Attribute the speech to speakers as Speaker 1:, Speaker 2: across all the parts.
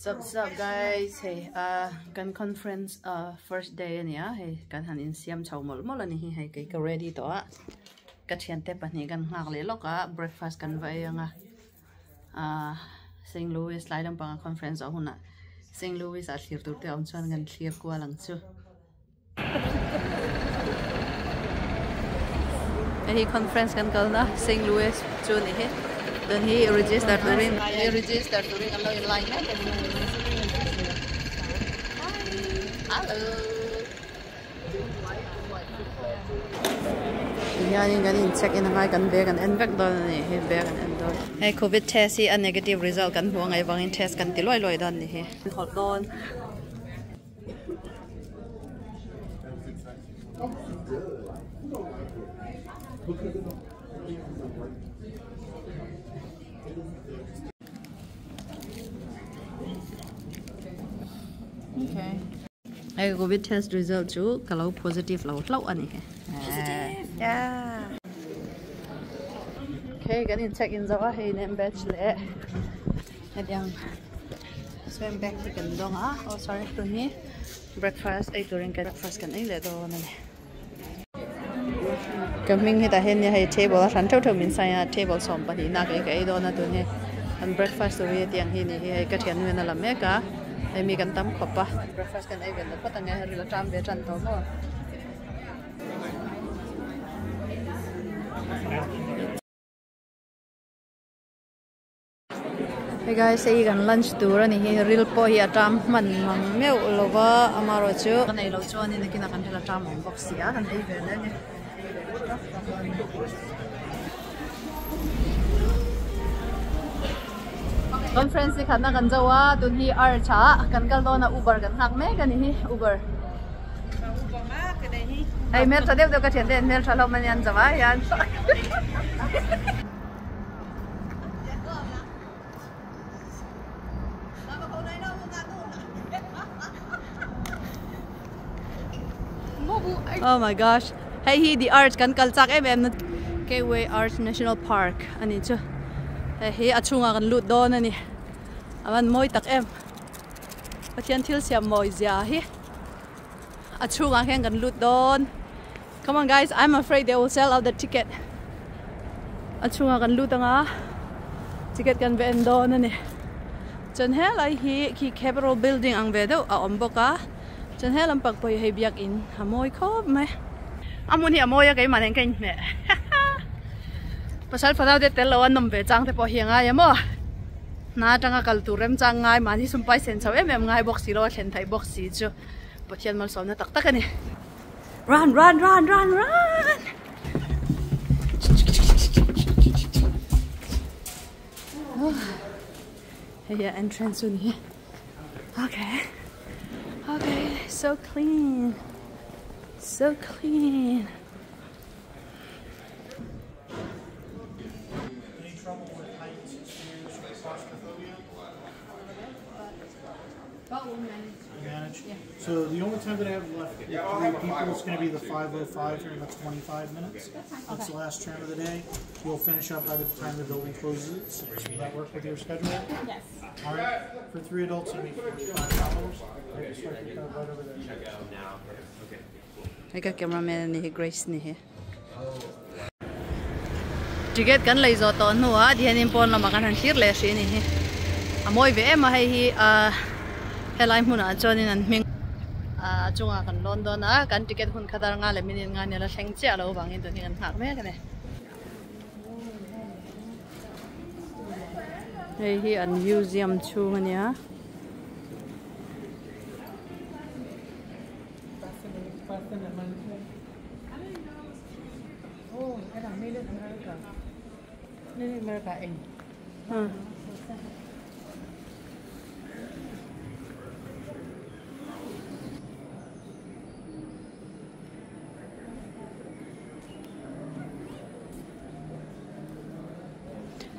Speaker 1: Sup sup guys hei ah kan conference ah first day ania hei kan han insiam chho mawlh mawlh ani hi hei kei ka ready tawh a ka thiante pahnih kan nghak leh lawk a breakfast kan va ei ang a ah Saint Louis tlai lampanga conference a hunah Saint Louis ah thlir tur te a awm chuan kan thlir kual ang chu. Hei hi conference kan kalna Saint Louis chu a ni hi tun hi register turin register turin an lo in line mek a ni hello tihianin kan in check in a ngai kan bag an en vek dawn a ni hei bag an en dawn hei covid test hi a negative result kan hmuh angai vangin test kan ti luai luai dawn a ni hi hawlh dawn. Hei covid test result chu ka lo positive lo hlauh a ni he. Yeah. Okay, kan in check in zo a hei name badge leh hetiang swim bag hi kan dawng a oh sorry tun hi breakfast ei turin kan breakfast kan ei leh dawn a ni ka hming hi tah hian nia hei table a hran theuh theuh min sign a table 12 na kei ka ei dawn a tun hi kan breakfast tur hi hetiang hi ni hi hei ka thiannu hian a la mek a hei mi kan tam khawp a breakfast kan ei ve lo phawt ang e ril a ṭam ve ṭan tawh maw. Hey guys hei hi kan lunch tur a ni hi ril pawh hi a ṭam hman mang meuh lo va amaherawh chu kan ei loh chuanin nakinah kan ril a ṭam awm bawk si a kan ei ve leh a ni. Conference hi khatna kan zo a tun hi arch ah kan kal dawn a uber kan nghak mek a ni hi uber hei hmeltha deuh deuh ka thian te an hmeltha hlawm a nia an zawh ah hian. Oh my gosh hei hi the arch kan kal chak em em na Gateway Arch National Park ani chu hei hi a chhungah kan lut dawn ani a van mawi tak em Pathian thil siam mawi zia hi a chhungah hian kan lut dawn come on guys I'm afraid they will sell out the ticket a chhungah kan lut anga ticket kan va en dawn ani chuan helai hi khi Capitol building ang ve deuh a awm bawk a. Chuan he lam pak pawh hi hei biakin a mawi khawp mai. A hmun hi a mawi a keimah nen ka inhmeh. Pasal fanau te tel lo a nawm ve chang te pawh hi a ngai em aw. Hna atanga kal tur remchang ngai mahni sumpai sen chho em em ngai bawk si lo a thlen theih bawk si chu Pathian malsawmna tak tak a ni. Run run run run run! Hei hi a entrance chu a ni hi. Okay. Okay, so clean. So clean.
Speaker 2: Any trouble with heights, stairs, or claustrophobia?
Speaker 1: But we'll manage.
Speaker 2: You manage? Yeah. So the only time that I have left with three people is going to be the 5:05 here in about 25 minutes. That's the last tram of the day. We'll finish up by the time the building closes at 6. Will that work with your schedule?
Speaker 3: Yes.
Speaker 2: All right. For three adults, it'll be $45. I just like your card right over there.
Speaker 1: Hei ka cameraman a ni hi Grace ni hi. Ticket kan lei zawh tawh hnuah tihianin pawn lamah kan han thlir leh hrih a ni hi. A mawi ve em a hei hi ah helai hmunah chuanin an hming ah a chungah kan lawn dawn a kan ticket hun kha dar nga leh minute nga nia la thleng chiah lo vangin tun hi kan nghak mek a ni. Hei hi an museum chhung a nia.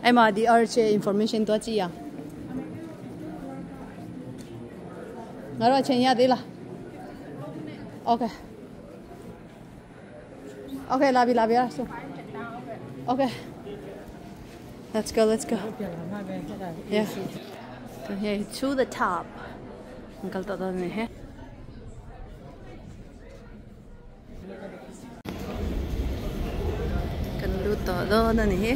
Speaker 1: Ema di arche information 多记呀。我说钱也对了。OK。OK, labi labi lah so. Okay. Let's go, let's go. Yeah. Chuan hei to the top an kal tawh dawn a ni he. Kan lut tawh dawn a ni hi.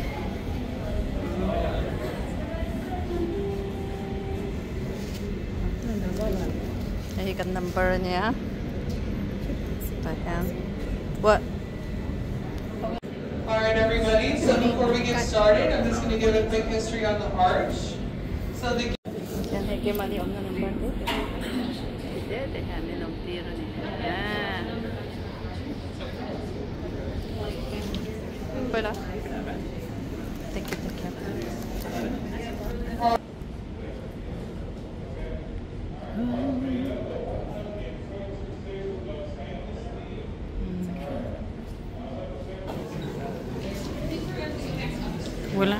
Speaker 1: Hei hi kan number a nia tah hian what.
Speaker 3: Alright everybody, so before we get started, I'm just going to give a quick history on the arch. So the
Speaker 1: Chuan hei keimahni awmna number te te te te hian min awm tir a ni. Thank you, thank you.
Speaker 4: Wala.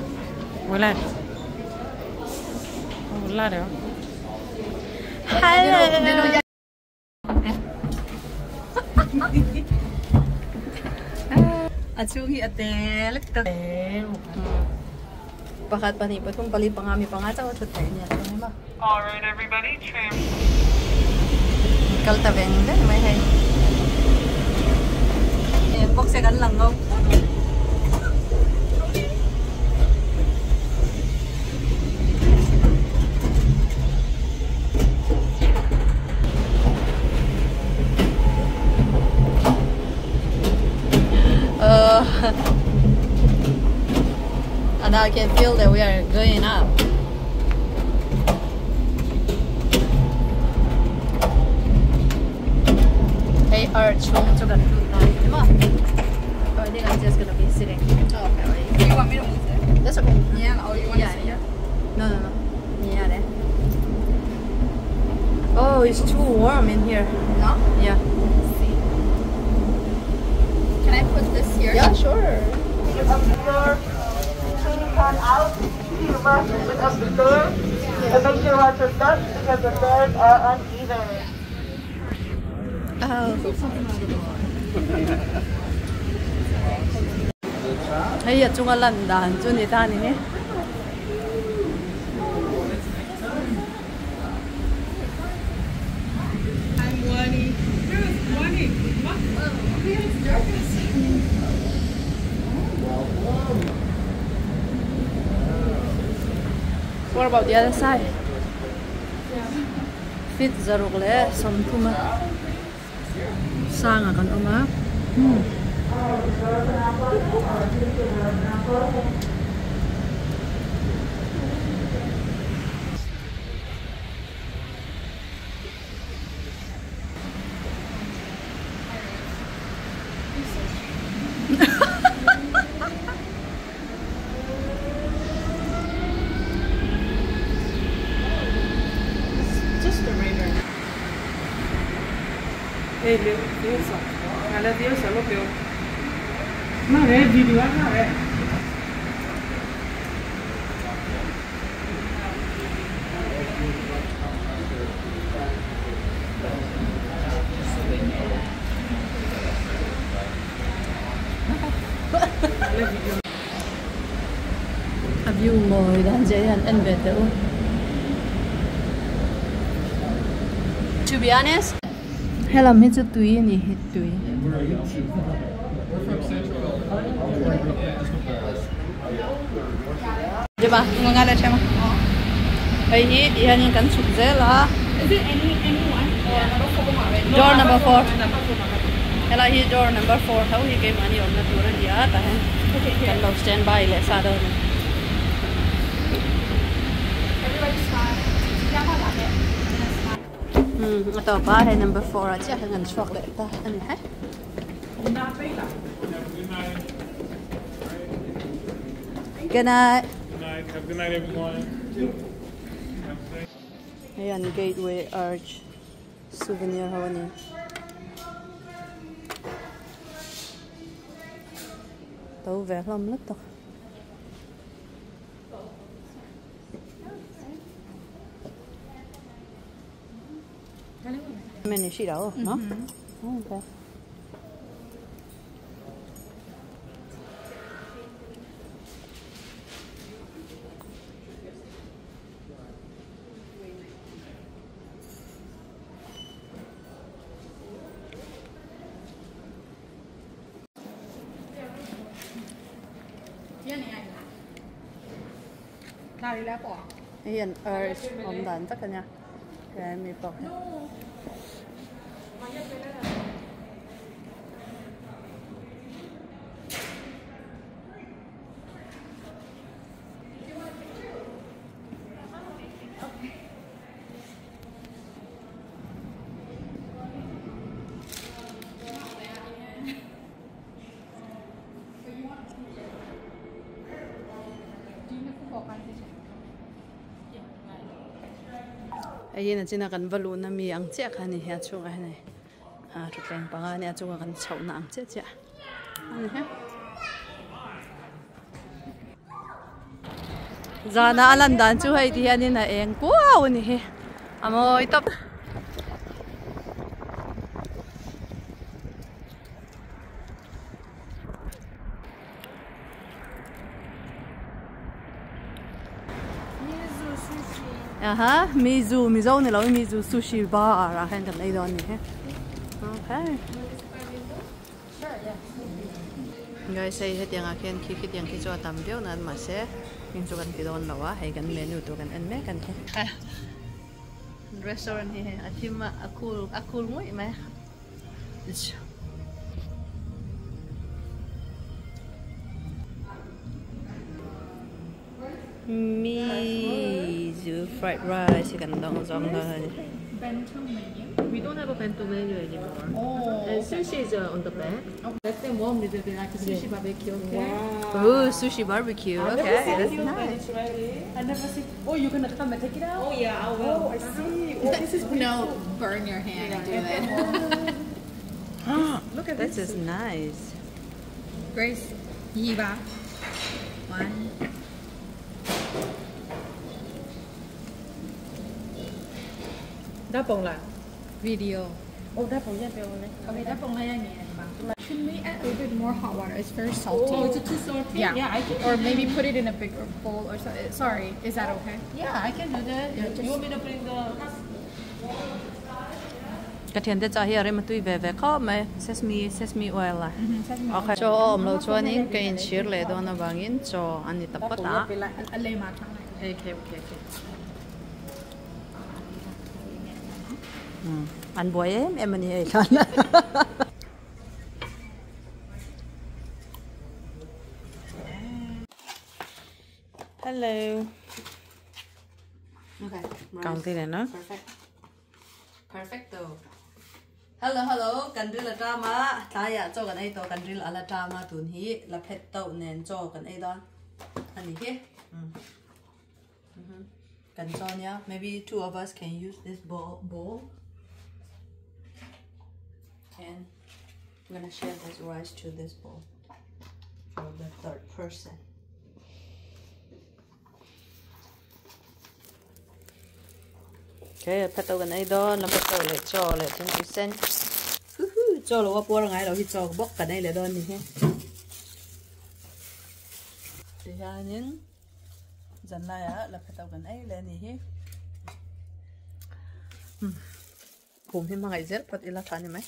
Speaker 4: Wala. Wala reo.
Speaker 1: Hello. A chhung hi a tel tak pakhat pahnih pathum pali panga mi panga chauh a thut theih a nia chuan emaw
Speaker 3: Alright everybody, tram.
Speaker 1: Kal ta veng veng mai hei. Eng box e kan lang lo. Uh, and I can feel that we are going up. Hei arch chhung chu kan lut ta ni maw? Oh, I think I'm just gonna be sitting.
Speaker 5: Oh, okay. Do you want me to move there?
Speaker 1: That's okay.
Speaker 5: Yeah, oh, you want
Speaker 1: yeah,
Speaker 5: to sit here?
Speaker 1: No, no, no. Yeah, there. Oh, it's too warm in here.
Speaker 5: No?
Speaker 1: Yeah.
Speaker 5: Let's see. Can I put this here?
Speaker 1: Yeah, sure.
Speaker 6: Please turn out to your left with up the stairs. And make sure you watch your steps because the stairs are uneven.
Speaker 1: Oh. Hei a chunga lan dan chu ni ta ni hi. What about the other side? Feet zaruk leh sawmthum a sangah kan awm a. A view mawi dan che hian en ve teh u. To be honest, helam hi chu tui a ni hi tui. Jeba, nga le thema. Hei hi ti hianin kan chhuk zel a. Door number 4. Helai hi door number 4 tho hi keimahni awmna tur a ni a tah hian kan lo stand by leh sa dawn a ni. A tawp a hei number 4 ah chiah hian kan chhuak leh ta a ni he. Good night.
Speaker 7: Good night. Have a good night, everyone.
Speaker 1: Hei an Gateway Arch souvenir ho a ni. To ve hlawm lutuk. Many shiro, no? Okay. Hei an arch awm dan vek ania he mi pawh hi. Hei hi nachina kan va luhna mi ang chiah kha a ni hi a chhungah hian hei ah thutthleng panga a nia a chunga kan chhohna ang chiah chiah a ni hi. Zana a lan dan chu hei ti hianin a eng kuau a ni hi a mawi tawp. Aha Mizu Mizo ni lo in Mizu sushi bar ah hian kan ei dawn a ni hi okay. Guys hei hetiang ah khian khi khitiang khi chu a tam viau nan mahse heng chu kan ti dawn lo a hei kan menu tur kan en mek a ni restaurant hi hei a thim a a cool a cool ngawih mai Mizu fried rice hi kan dawng zawng dawn a ni.
Speaker 5: Bento menu.
Speaker 4: We don't have a bento menu anymore.
Speaker 5: Oh.
Speaker 4: And sushi is on the back.
Speaker 3: Let's say warm little bit like a sushi barbecue, okay?
Speaker 1: Ooh, sushi barbecue. Okay, that's nice.
Speaker 3: I never see. Oh, you're gonna come and take it out? Oh yeah, I will. Oh, I see. Oh, this is
Speaker 5: No, burn your hand and do it.
Speaker 3: Look at
Speaker 1: This is nice.
Speaker 5: Grace, Yiba. One. Video.
Speaker 4: Oh, that one, yeah,
Speaker 5: Okay, that one Should we add a little bit more hot water? It's very salty.
Speaker 3: Oh, it's too salty.
Speaker 5: Yeah.
Speaker 3: Yeah, I can.
Speaker 5: Or maybe put it in a bigger bowl or something. Sorry, is that okay?
Speaker 3: Yeah, I can do that. You want me to bring the?
Speaker 1: Ka thiante chah hi a rem a tui ve ve khawp mai sesame sesame oil a okay chaw a awm loh chuanin ka inchhir leh dawn avangin chaw a ni ta phawt a. An buai em em a ni hei khan.
Speaker 4: Hello.
Speaker 1: Okay.
Speaker 4: Count it, no?
Speaker 1: Perfect. Perfecto. Hello hello kan ril a ṭam a tlaiah chaw kan ei tawh kan ril a la ṭam a tun hi la phet tauh nen chaw kan ei dawn a ni hi kan chaw nia maybe two of us can use this bowl bowl and I'm gonna share this rice to this bowl for the third person. Okay, phet tauh kan ei dawn la phet tauh leh chaw leh thingpui sen huhu chaw lo a puar ngai lo hi chaw bawk kan ei leh dawn ni hi tihianin zan laiah la phet tauh kan ei leh a ni hi khum hi hmangaih zel phawt ila tha ni mai.